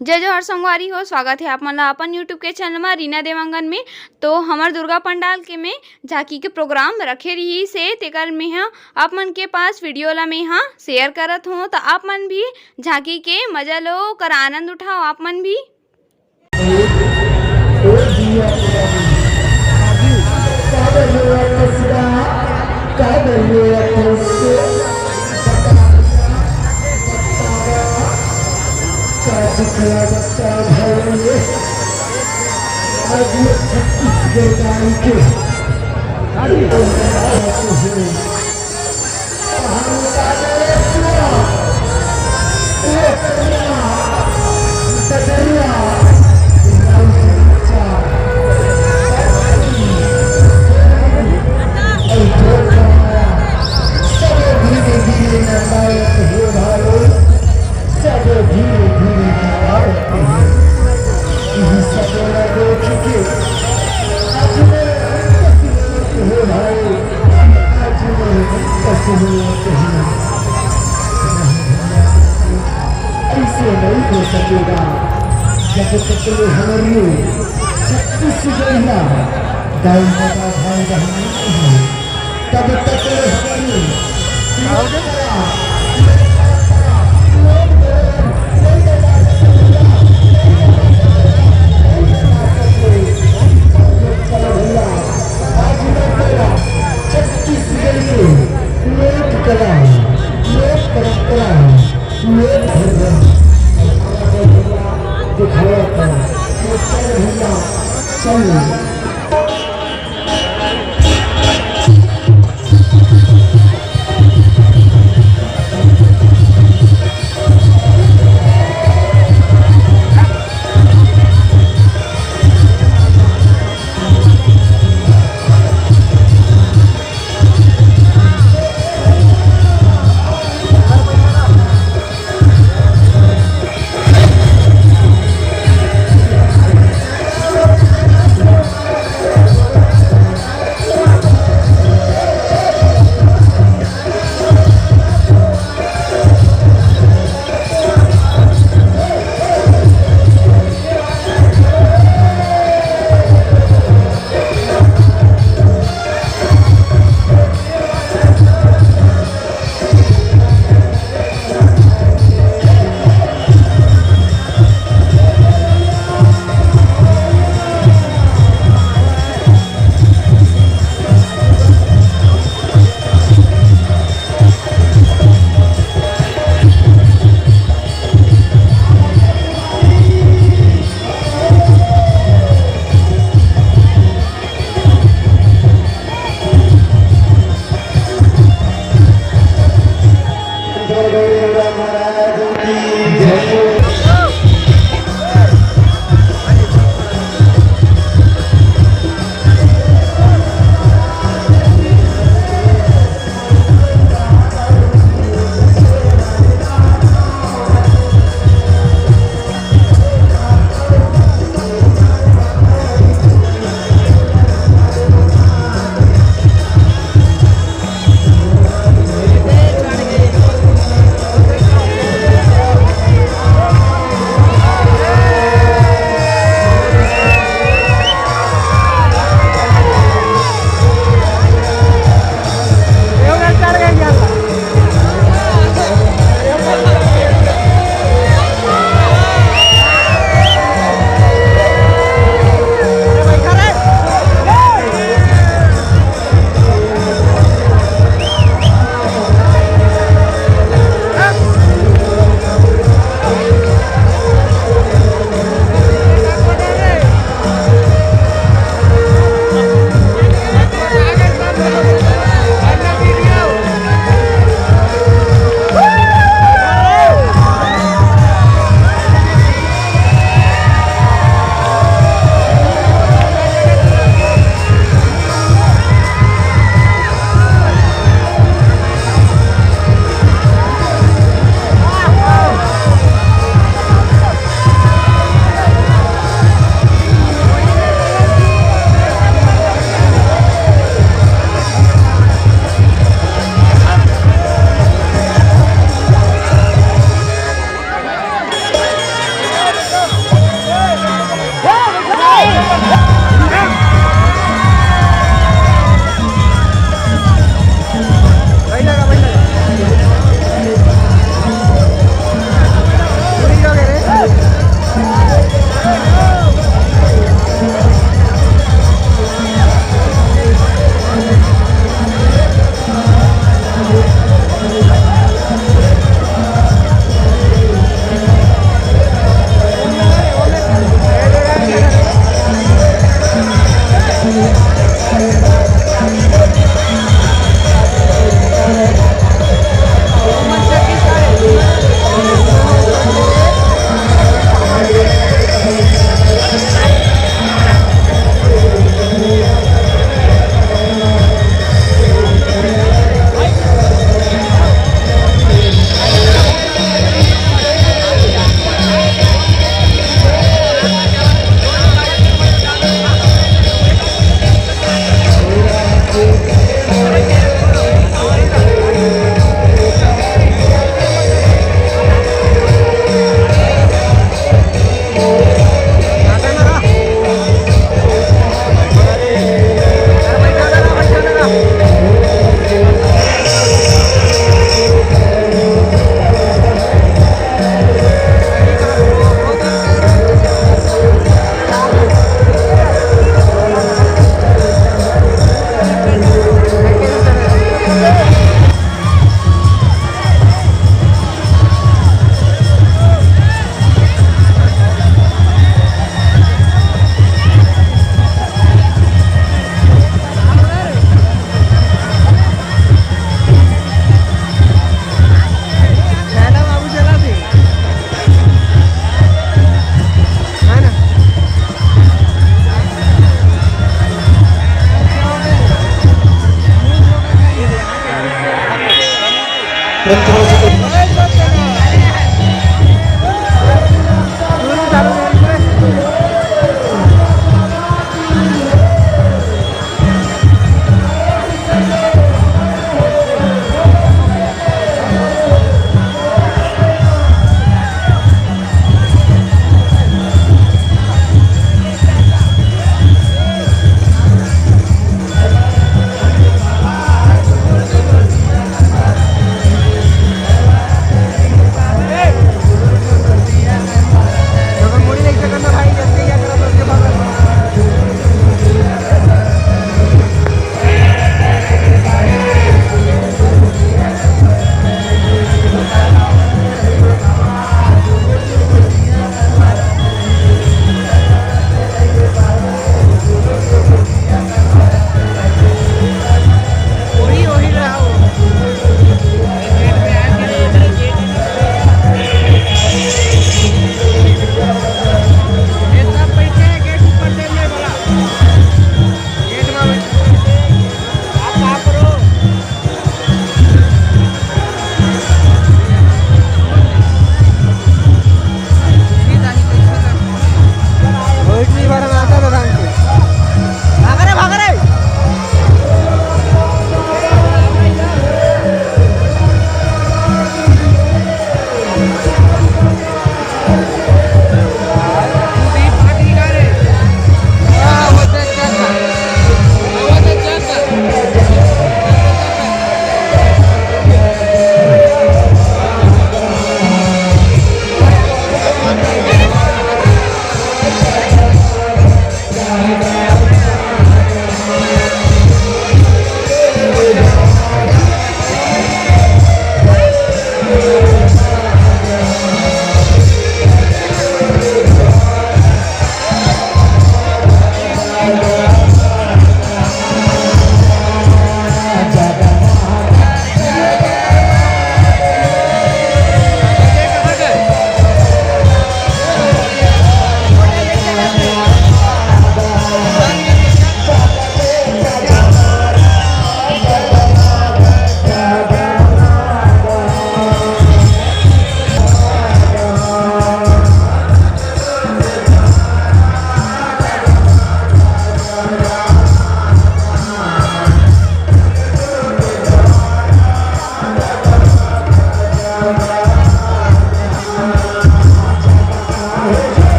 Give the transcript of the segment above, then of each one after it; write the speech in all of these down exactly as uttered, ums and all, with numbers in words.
जय जोहार संगवारी हो, स्वागत हे आप मन ला अपन YouTube के चैनल मा रीना देवांगन में। तो हमर दुर्गा पंडाल के में झांकी के प्रोग्राम रखे रहिस हे, तेकर में ह आप मन के पास वीडियो ला में ह शेयर करत हों। तो आप मन भी झांकी के मजा लो, ओकर आनंद उठाओ आप मन भी। ऐसे नहीं हो सकेगा। जब तक ले हमारी छत्तीसगढ़िया दाई दादा भाई बहन नहीं है, तब तक ले हमारी छत्तीसगढ़ के लोक कला है, लोक परंपरा है।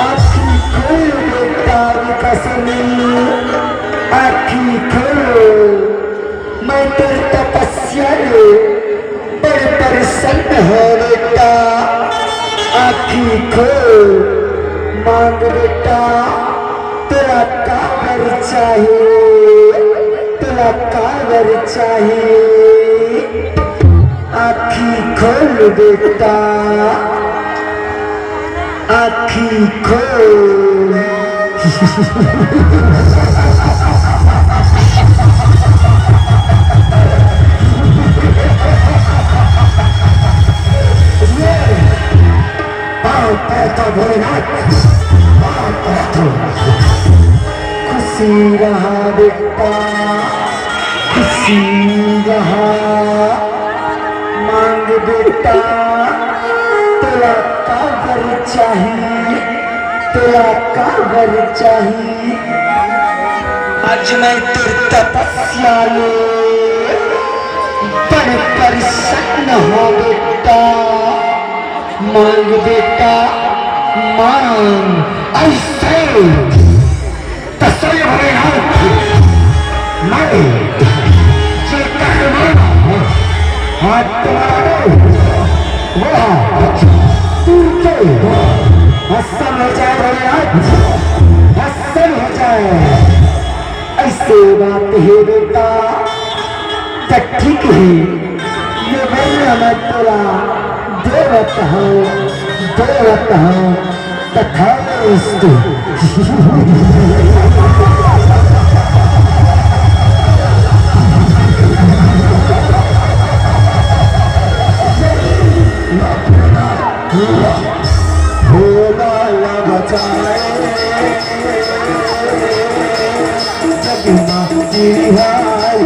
आँखी खोल बेटा विकसनी, आँखी खोल। मैं तेरी तपस्या ले बड़ प्रसन्न हो बेटा। आँखी खोल, मांग बेटा, तेरा का वर चाहिए, तेरा का वर चाहिए? आँखी खोल बेटा, आँखी खोल। पाँव पड़ता भोलेनाथ, पाँव पड़ता। खुशी रहा बेटा, खुशी रहा, मांग बेटा, चाही, तोला काबर चाही? आज मैं तोर तपस्या ले बड़ प्रसन्न हो बेटा। मांग बेटा, मांग। ऐसे त सही भोलेनाथ, मैं जेकर माना हाथ तुम्हारा वो तुरते भस्म हो जाए भोलेनाथ, भस्म हो जाए। ऐसे बात हे बेटा, त ठीक हे, ये बोलना मैं तोला देवत हूँ, देवत हूँ। तथास्तु। भोला ला बचाए, जगमा गिरिहार।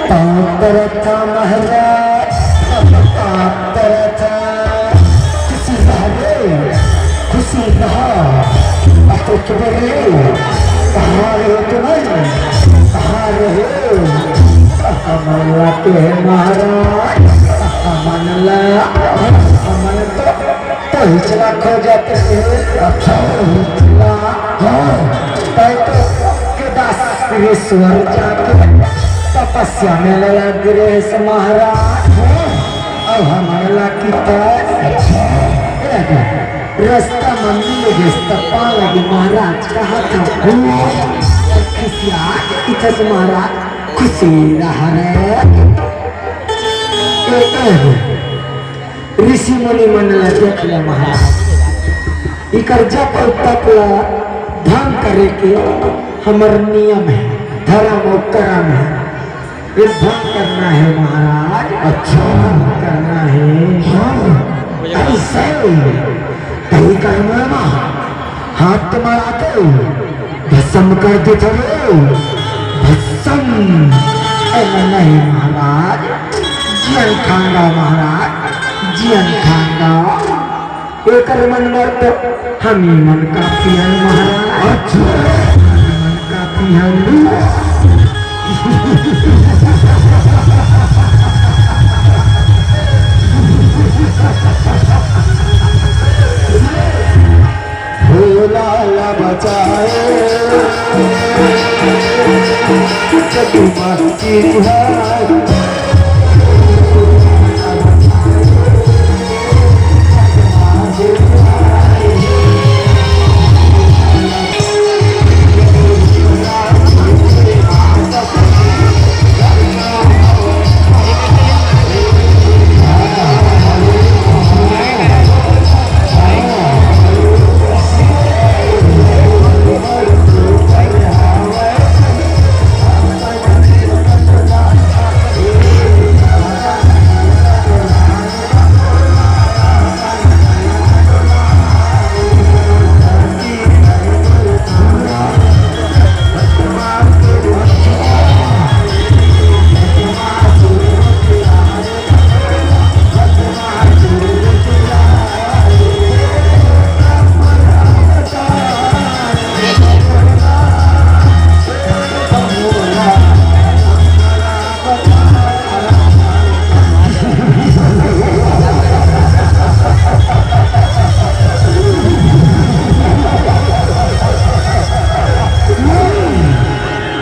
पाप रथा महाराज, पाप रथा। खुशी रहा रे, खुशी रहा। अतुक बरे, कहाँ रहे तुम? कहाँ रहे? हमला के महाराज, हमला, हमन तो पहुंचला खोजत रहे। अच्छा, पहुंचला। हाँ। तै तो केदारेश्वर जाके तपस्या में लग रहे से महाराज। हाँ। अब हमला की तो अच्छा। रस्ता में मिल गए, तब पालक महाराज कहा था। हाँ। खिसिया के इधर से महाराज खुशी रहा रे। ए, ए, ऋषि मुनि मन ला देख ले महाराज, इकर जप अउ तप ला भंग करे के हमर नियम हे, धर्म अउ करम हे। ये भंग करना हे महाराज, अच्छा। भंग करना हे। हाँ, ऐसे कहीं करना ना। हाथ मरा के भस्म कर देथव रे, भस्म। अरे नहीं महाराज, जियन खांगा महाराज, जियन खांगा। एकर मन मरत, हम ही मन काफी हन महाराज। अच्छा। हम ही मन काफी हन। भोला ला बचाए, जगमा गिरिहार।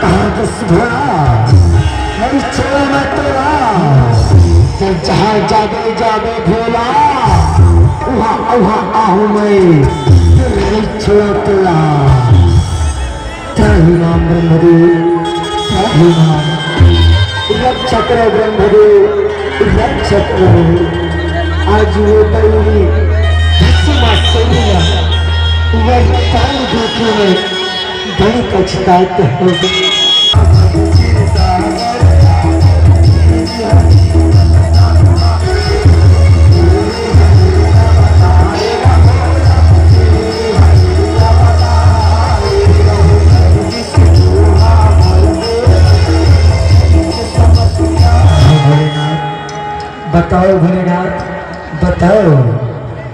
कहाँ के सुधरा? नहीं छोड़ा मैं तेरा। तो जहाँ जाबे जाबे भोला, उहाँ, उहाँ आहूँ मैं। नहीं छोड़ा तेरा। त्राहि माम ब्रह्मदेव, हे माँ, रक्षक रहो ब्रह्मदेव, रक्षक रहो। आज वो बैरी भीष्मासुर वरदान देखे में बड़ी पछतात हो। हे भोलेनाथ, बताओ भोलेनाथ, बताओ,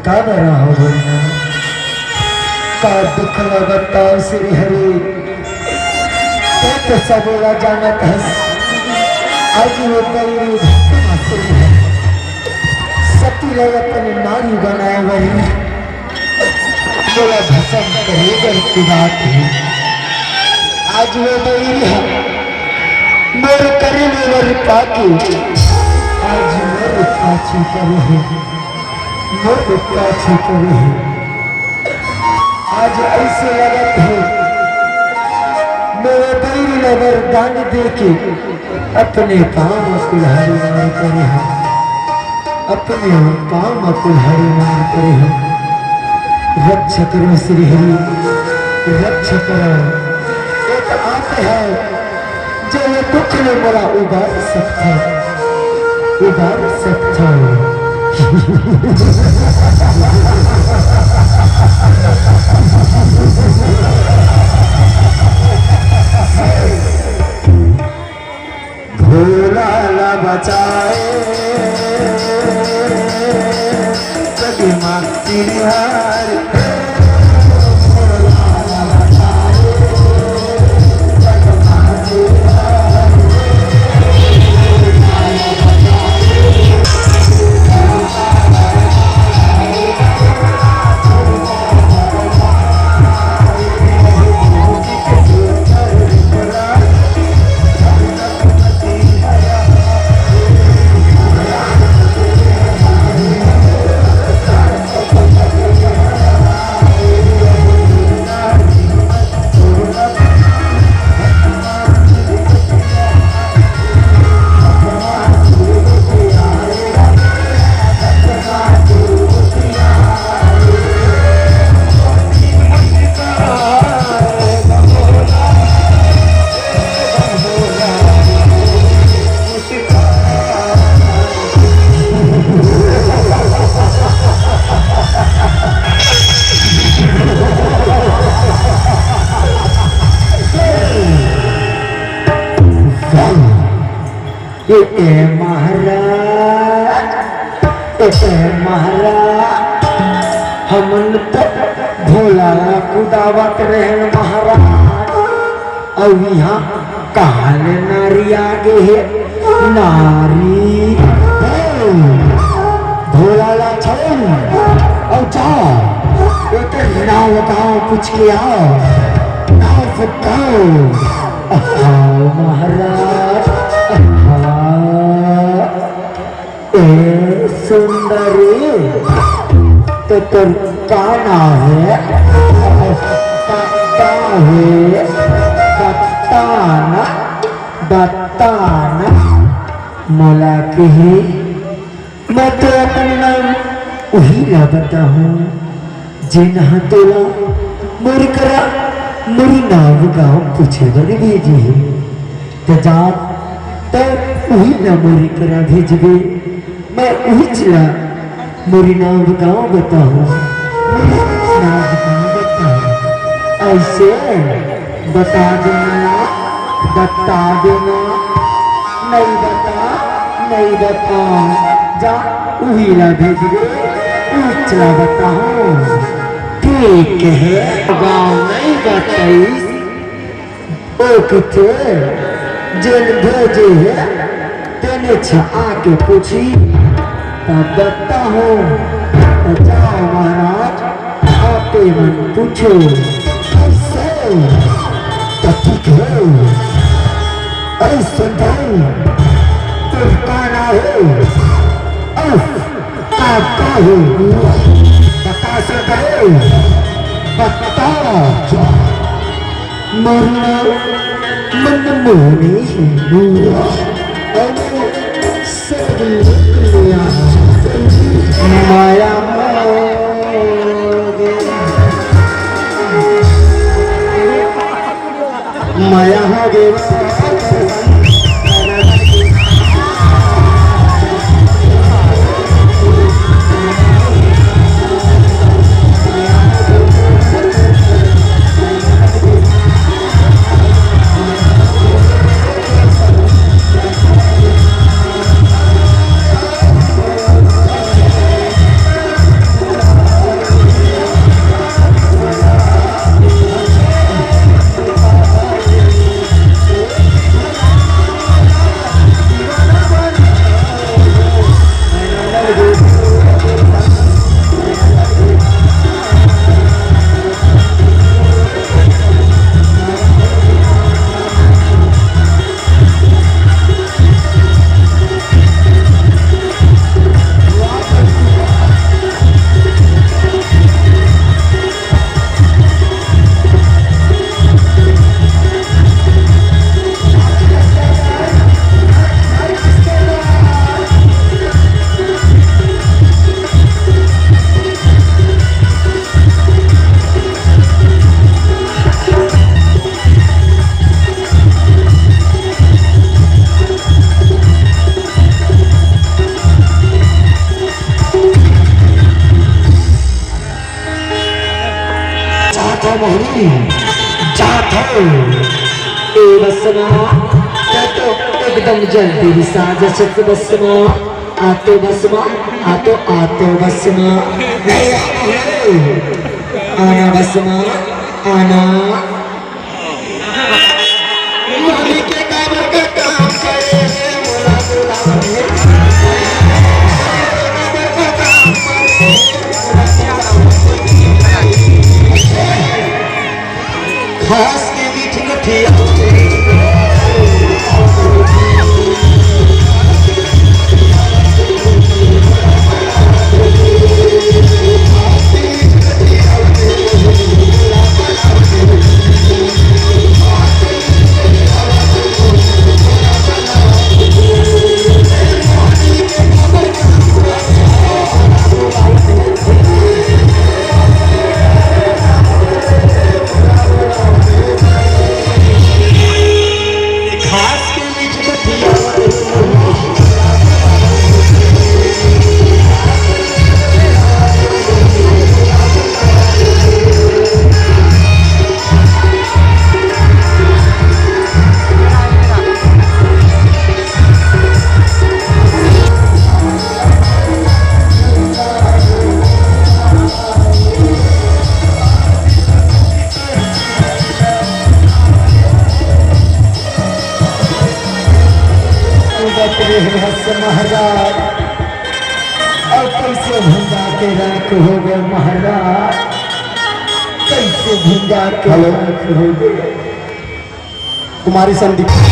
का डरा हो भोलेनाथ? का दुख ल बताओ श्री हरि, तैं तो सबो ला जानत हस। आज वो बैरी भीष्मासुर हे, सती ला अपन नारी बनाए बर मोला भसम करे बर उदात हे। आज वो बैरी ह मोर करे ले बर पाके, आज मोर पाछू करे हे, मोर पाछू करे हे। आज अइसे लगत हे, मोर बैरी ला वरदान देके अपने पाँव म कुल्हाड़ी मार करे हे, अपने पाँव म कुल्हाड़ी मार करे हे। रक्षा करो श्री हरि, रक्षा करो। एक आप हे, जो ये दुख ले मोला उबार सकथव, उबार सकथव। भोला ला बचाए, जग मा तिहार। ए, ए महाराज, ए, ए महाराज, हमन तो भोला ला कुदावत रहेन महाराज, अउ इहाँ कहाँ ले नारी आ गे हे? नारी, भोला ला छोड़ अउ जा, एकर नाव गाँव पूछ के आ, नाव फुटकाओ। हाँ महाराज, हाँ। ए सुंदरी, तो तोर का नाव हे? बता हे, बता ना, बता ना। मोला किही, मैं तो अपन नाम उही ला बताहूँ, जेन ह तोला मोर करा मोर नाव गाँव पूछे बर भेजे हे। त जा, त उही ला मोर करा भेजबे, मैं उहीच ला मोर नाव गाँव बताहूँ, मोर नाव गाँव बताहूँ। अइसे बता देना, बता देना। नइ बता, नइ बता, जा उही ला भेजबे, उहीच ला बताहूँ। ठीक हे, गाँव नइ बताइस, ओ किथे जेन भेजे हे, तेनेच आके पूछही, तब बताहूँ। त जाव महाराज, आपे मन पूछो। अइसे, त ठीक हे। अइसे भाई, तोर का नाव हे? अउ का, का हे? बता सकत हे? बता। मोर नाव मनमोहनी हिंदू। माया माया हो गे। जात हो मोहनी, जात हो। ए बसमा, ते तो एकदम जल्दी रिसा जसत बसमा। आतो बसमा, आतो, आतो बसमा। ए, आना बसमा, आना। खास के मीठ मिठिया। महाराज, अब कैसे भंगा के राख हो गए महाराज, कैसे भंगा के राख हो गए। कुमारी संदीप।